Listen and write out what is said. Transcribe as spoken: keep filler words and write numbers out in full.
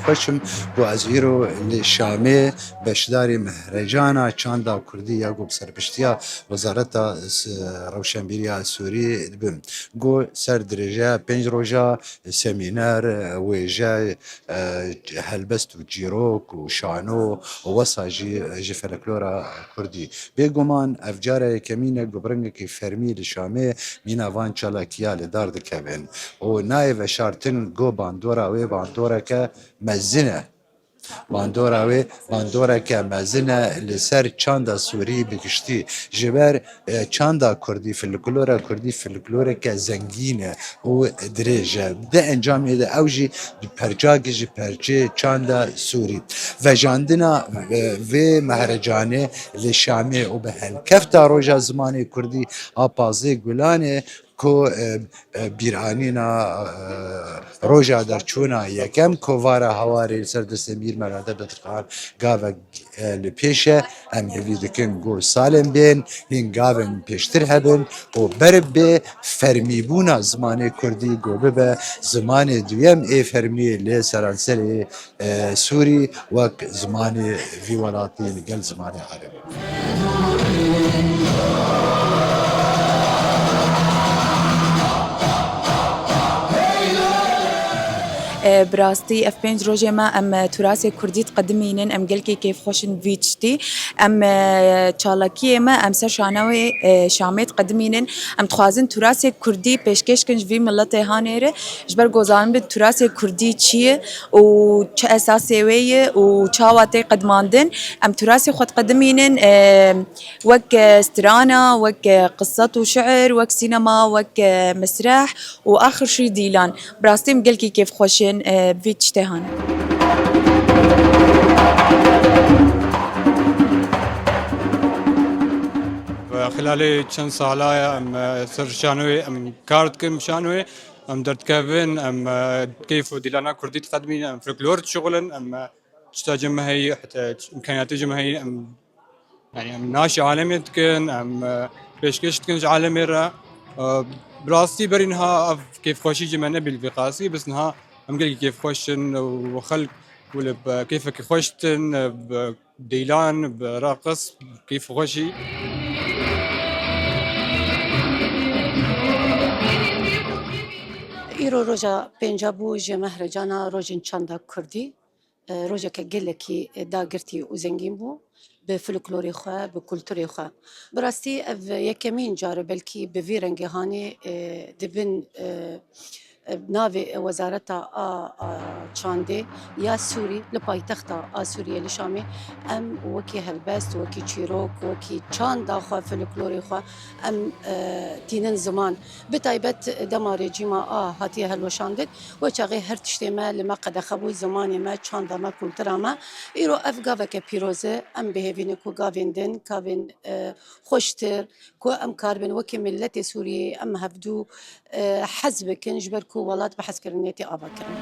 Xweş im ku ez îro li Şamê beşdarî mehrecana çanda kurdî ya ku bi serpiştiya Wezareta S-, Rewşenbîriya Sûrî dibim. Ku ser dirêjeya pênc roja semîner, wêje, e, helbest û çîrok û şano û wesa jî ji folklora kurdî. Bêguman ev cara yekemîn e ku bi rengekî fermî li Şamê mîna van çalakiya li dar dikevin û nayê veşartin ku bandora wê bandoreke mezin e. Bandora wê bandoreke mezin e li ser çanda Sûrî bi giştî. Ji ber, e, çanda kurdî, folklora kurdî, folkloreke zengîn e û dirêj e. Di encamê de ew jî di perçakê ji perçê çanda Sûrî. Vejandina, e, vê mehrecanê li Şamê û bi helkefta Roja Zimanê Kurdî a pazdeh Gulanê ku, e, e, bîranîna, e, roja derçûna yekem kovara Hawarê li ser destê Mîr Mehmet Bedirxan gavek, e, li pêş e. Em hêvî dikin ku salên bên hîn gavên pêştir hebin û ber bi fermîbûna zimanê kurdî ku bibe zimanê duyem ê fermî li seranserê, e, Sûrî wek zimanê vî welatî li gel zimanê erebî. E, bi rastî ev pênc rojê me em, e, turasê kurdî diqedimînin, em gelkî kêfxweş in vî tiştî. Em, e, çalakiyê me em ser şanawê, e, Şamê diqedimînin. Em dixwazin turasê kurdî pêşkêş kin ji vî miletê hanê re. Ji ber ku zanibin turasê kurdî çi ye û çi esasê wê ye û çawa tê qedimandin. Em turasê xwe diqedimînin, e, wek, e, strana, wek, e, qisset û şiir, wek sînema, wek, e, mesreh û axir jî dîlan. Bi rastî em gelkî kêfxweş in, e, bi vî tiştê hane. Xilalê çend sala ye em, e, ser şanoyê em kar dikin, şanoyê em derdikevin, em, e, keyf û dîlana kurdî diqedimînin, em folklor dişixulin, em, e, tişta cem heyî, heta îmkaniyatê cem heyî, em, yanî em naşî alemê dikin, em, e, pêşkêş dikin ji alemê re. E, bi rastî berî niha ev kêfxweşî ji me nebî li vî qasî, bes niha em gelkî kêfxweş in û xelk wile bi keyfekî xweş ditin, bi dîlan, bi raqis, bi keyfxweşî. Îro roja pênca bû ji Mehrecana Rojên Çanda Kurdî. E, rojeke gelekî, e, dagirtî û zengîn bû bi folklorê xwe, bi kulturê xwe. Bi rastî ev yekemîn car e belkî bi vî rengê hanê, e, di bin, e, e, navê Wezareta a, a Çandê ya Sûrî li paytexta a Sûriyê li Şamê em wekî helbest, wekî çîrok, wekî çanda xwe, folklorê xwe em, e, tînin ziman. Bi taybet dema rejîma a hatiye hilweşandin, wê çaxê her tiştê me li me qedexe bû, zimanê me, çanda me, kultura me. Îro ev gaveke pîroz e, em bihêvî ne ku gavên din, gavên, e, xweştir, ku em karibin wekî miletê Sûriyê em hevdû, e, hez bikin, ji ber ku welat bi hezkirinê tê avakirin.